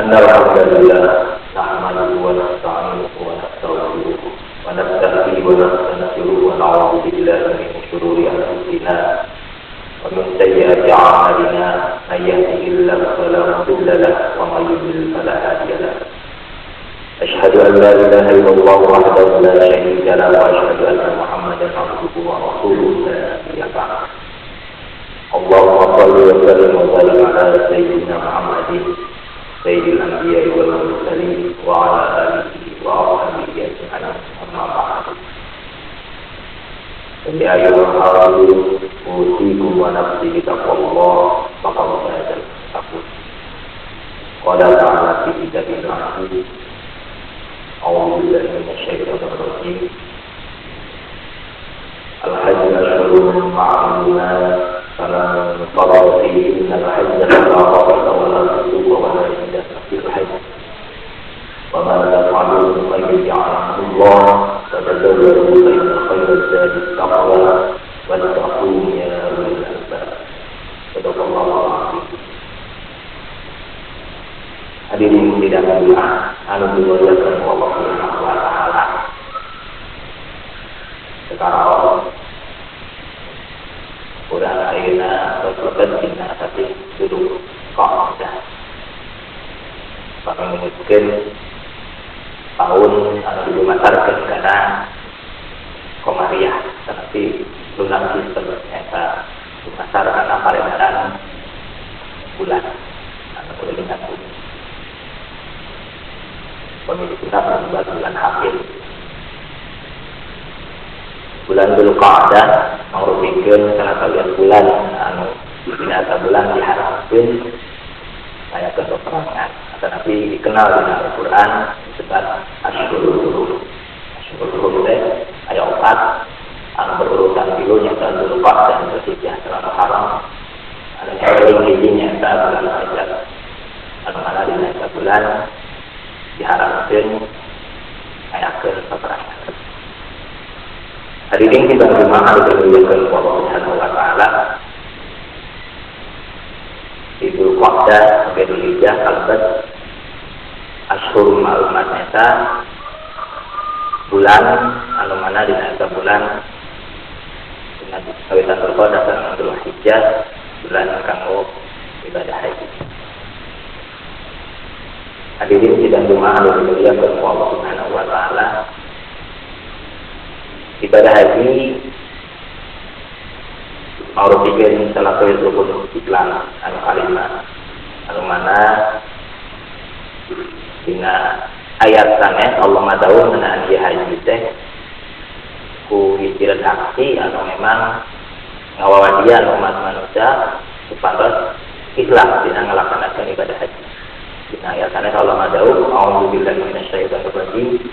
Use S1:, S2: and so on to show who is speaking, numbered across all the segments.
S1: أن الحمد لله نحمده ونستعينه ونستغفره ونستهديه ونستنصره ونعوذ بالله من شرور أنفسنا ومن سيئات أعمالنا، من يهده الله فلا مضل له ومن يضلل فلا هادي له. أشهد أن لا إله إلا الله وحده لا شريك له وأشهد أن محمدا عبده ورسوله لا نبي بعده. اللهم صل وسلم وبارك على سيدنا محمد سيد الأنبياء والمرسلين وعلى آله وأصحابه أجمعين، أما بعد. يا أيها الحاضرون، أوصيكم ونفسي بتقوى الله، فقد فاز المتقون. قال تعالى في كتابه العزيز: أعوذ بالله من الشيطان الرجيم. الحج أشهر معلومات، فمن فرض فيهن الحج فلا رفث ولا فسوق ولا جدال في الحج، وما تفعلوا من خير يعلمه الله. فتزودوا فإن خير الزاد التقوى، واتقون يا أولي الألباب. صدق الله العظيم. Hadirin sidang Jumat anu dimuliakan Allah Subhanahu wa taala. Sekarang urang ayeuna lebet dina sasih Dzulqa'dah. Pangmungutkeun tahun anu dilumasarkeun kana Komariah, tapi lunar system eta lumasar kana kalendaran bulan anu kulilingan bumi. Pemilik kita membuat bulan April. Bulan Dzulqa'dah mangrupakeun salah satu bulan anu dina eta bulan diharapkeun aya peperangan, tetapi dikenal di Al-Quran disebut Asyhurul Hurum. Asyhurul Hurum teh aya opat anu berurutan tilu, nyaeta Dzulqa'dah, Dzulhijjah, sareng Muharram. Anu paling hiji nyaeta bulan Rajab. Anu mana dina eta bulan diharapkeun ayakeun peperangan. Hadirin sidang Jumat anu dimuliakan Allah Subhanahu wa taala. Dzulqa'dah sampai Dzulhijjah kalebet asyhur ma'lumat, eta bulan anu mana dina eta bulan, dina kawitan Dzulqa'dah sareng Dzulhijjah, bulan kanggo ibadah haji. Hadirin sidang Jumat anu dimuliakan Allah Subhanahu wa taala. Ibadah haji mangrupakeun salah satu rukun Islam anu kalima, anu mana dina ayat sanes Allah ngadawuh ngeunaan ieu haji teh ku hiji redaksi anu memang ngawawadian umat manusia supados ikhlas dina ngalaksanakeun ibadah haji. Dina ayat sanes Allah ngadawuh, a'udzubillahi minasyaitonir rajim.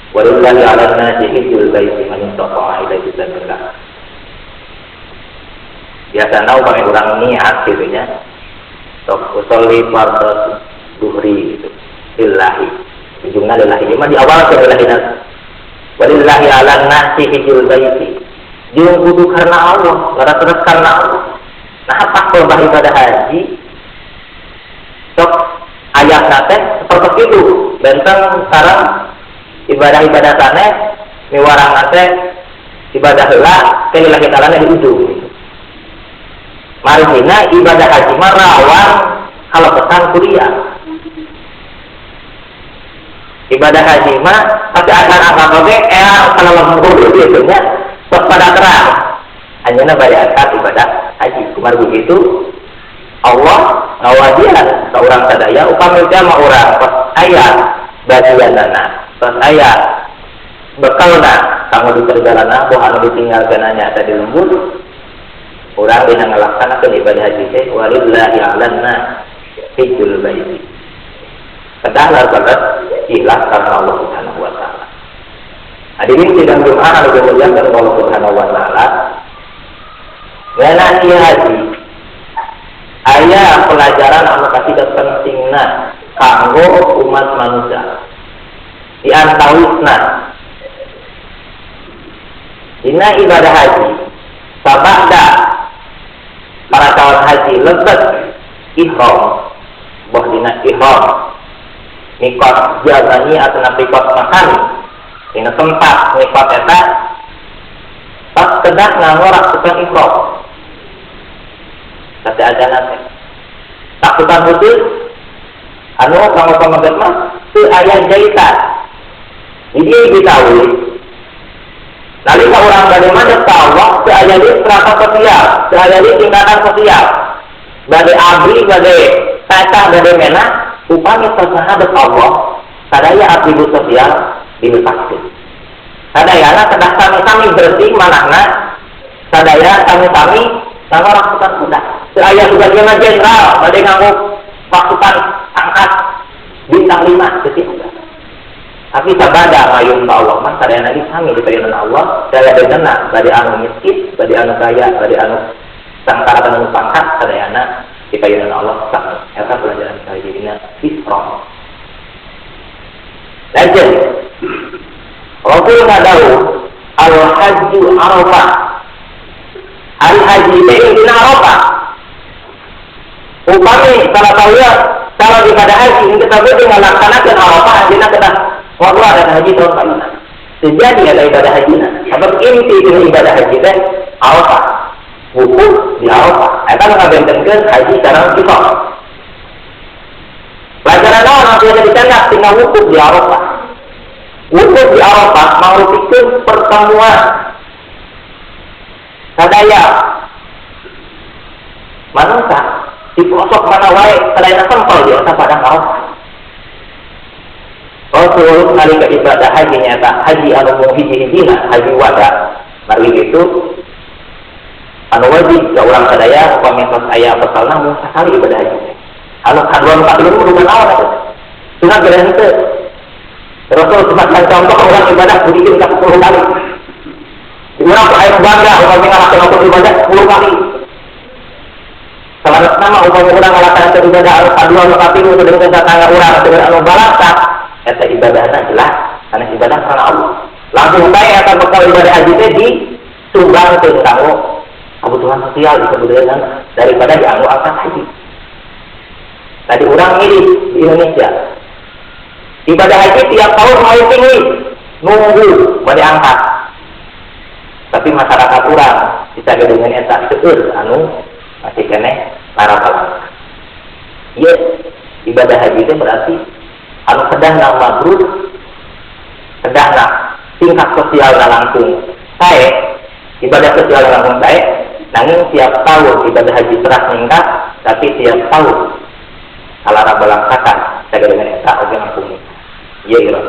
S1: Walillahi 'alan nasi hijjul baiti man istata'a ilaihi sabila. Biasana upami urang niat gitu nya. Sok usolli fardhu duhri gitu. Lillahi. Ujungna lillahi. Ieu mah di awal ke lillahi nas. Walillahi 'alan nasi hijjul baiti. Jeung kudu karena Allah, terus karena Allah. Nah, apa kalau ibadah haji? Sok ayat teh seperti itu. Benteng sekarang ibadah-ibadah sanes miwarang teh ibadah heula ke lillahi ta'ala di ujung gitu. Margina ibadah haji mah rawan kalau pesan kuliah. Ibadah haji mah pasti akan apa oge kalau lembur gitu nya, sok pada terang. Anjeunna bade akad ibadah haji. Kumargi begitu Allah ngawadian ka urang sadaya upami teh mah urang pas aya bagianana, pas aya bekalna kanggo di perjalanan, boh anu ditinggalkeun nyaeta di lembur urang dina ngalaksanakeun ibadah haji teh. Walillahi 'alan nas hijjul baiti, kedah banget ikhlas karena Allah Subhanahu wa taala. Hadirin sidang Jumat anu dimuliakan Allah Subhanahu wa taala, ngeunaan ieu haji aya pelajaran anu kasih pentingna kanggo umat manusia. Di antawisna, dina ibadah haji, sabada para calon haji lebet ihram, boh. dina ihram mikot jamani atau mikot makan dina tempat mikot eta pas kedah nganggo raksukan ihram tapi agana teh raksukan khusus anu kanggo pameget mah teu aya jahitan. Jadi ditahu nalika urang bade madep ka Allah teu aya di strata sosial, teu aya di tingkatan sosial. Bade abri, bade tata, bade mena, upami tos hadep Allah, sadaya atribut sosial dilepaskeun. Sadayana kedah sami-sami bersih manahna, sadaya sami-sami nganggo raksukan kuda. Teu aya sebagian jenderal bade nganggo raksukan pangkat bintang 5 teu aya. Tapi sabada ngayun ka Allah mah sadayana ge sami dipayunan Allah, sadaya bedana bade anu miskin, bade anu kaya, bade anu sangkara anu pangkat sadayana dipayunan Allah sami. Eta pelajaran kahijina ihram. Lanjut. Rasul ngadawuh al-hajju Arafah. Hari haji teh intina Arafah. Upami salah tahu kalau ibadah haji kita boleh melaksanakan Arafah anjeunna kedah keluar dari haji tahun payuna. Terjadi ada ibadah haji. Sebab inti dina ibadah haji teh Arafah. Wukuf di Arafah. Eta nu ngabentenkeun haji sareng ihram. Pelajaran naon anu biasa dicandak tina wukuf di Arafah. Wukuf di Arafah mangrupikeun pertemuan sadaya manusia di pelosok mana wae sadayana sempel di eta padang Arafah. Rasul nalika ibadah haji nyata haji anu mung hiji-hijina haji wada margi kitu anu wajib ka urang sadaya upami tos aya bekalna mung sakali ibadah haji. Anu kadua nu katilu mah naon atuh. Sunat geus henteu. Rasul semacam contoh orang ibadah beuikeun ka 10 kali. Urang aya bangga upami ngalakonan ibadah 10 kali. Salah nama upami urang ngalakonan ibadah anu kadua nu katilu sedengkeun tetangga urang dengan anu balasa eta ibadahna jelas karena ibadah karena Allah. Langsung bae eta bekal ibadah haji teh disumbangkeun kanggo kebutuhan sosial di kebudayaan daripada dianggo angkat haji. Tadi urang milih di Indonesia. Ibadah haji tiap tahun waiting list, nunggu bade angkat. Tapi masyarakat urang bisa dengan eta seueur anu masih keneh para. Ieu ibadah haji itu berarti anu kedahna mabrur, kedahna tingkat sosial langsung sae, ibadah sosial langsung sae, nanging tiap tahun ibadah haji teras meningkat, tapi tiap tahun salara balangsakan sagala dengan eta oge langkung ieu ieu.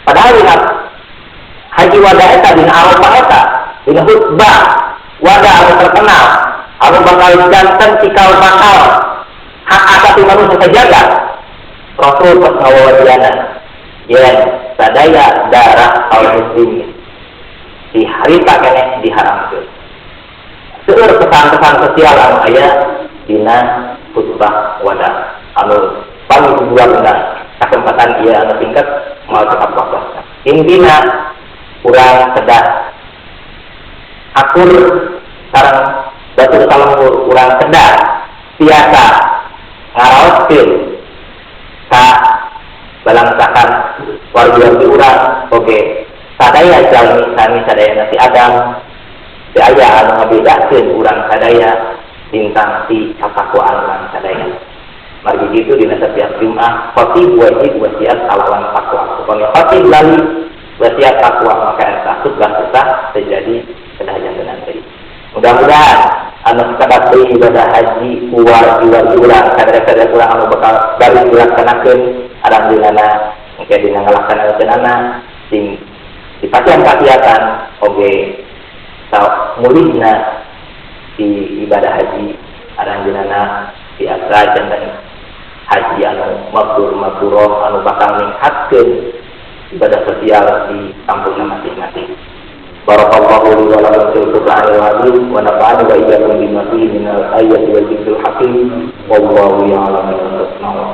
S1: Padahal dina haji wada eta dina Arafah eta dina khutbah wada anu terkenal anu bakal janten cikal bakal hak asasi manusia terjaga. Rasul pas ngawawadiana yen sadaya darah kaum muslimin di harita keneh diharamkeun. Seueur pesan-pesan sosial anu aya dina khutbah wada anu paling dua dina kesempatan ieu anu singkat mau tetap waktu. Intina urang kedah akur sareng batur kalembur, urang kedah biasa ngaraoskeun ka balangsakan wargi-wargi urang oge sadaya jalmi sami sadaya nasi Adam teu aya anu ngabedakeun urang sadaya tentang si katakwaan urang sadaya. Margi kitu dina setiap Jumat khatib wajib wasiat kalawan takwa. Upami khatib lali wasiat takwa maka eta khutbah susah terjadi kedah jantenan deui. Mudah-mudahan anu sakadar deui ibadah haji wargi-wargi urang sadaya-sadaya urang anu bakal bari dilaksanakeun alhamdulillah engke dina ngalaksanakeunana sing dipasihan kakiatan oge mulihna di ibadah haji alhamdulillah biasa janten haji anu mabrur mabruroh anu bakal ningkatkeun ibadah sosial di kampungna masing-masing. Barakallahu li wa lakum fil Qur'anil azim wa nafa'ani wa iyyakum bima fihi minal ayati wal dzikril hakim. Wallahu ya'lamu ma tasna'un.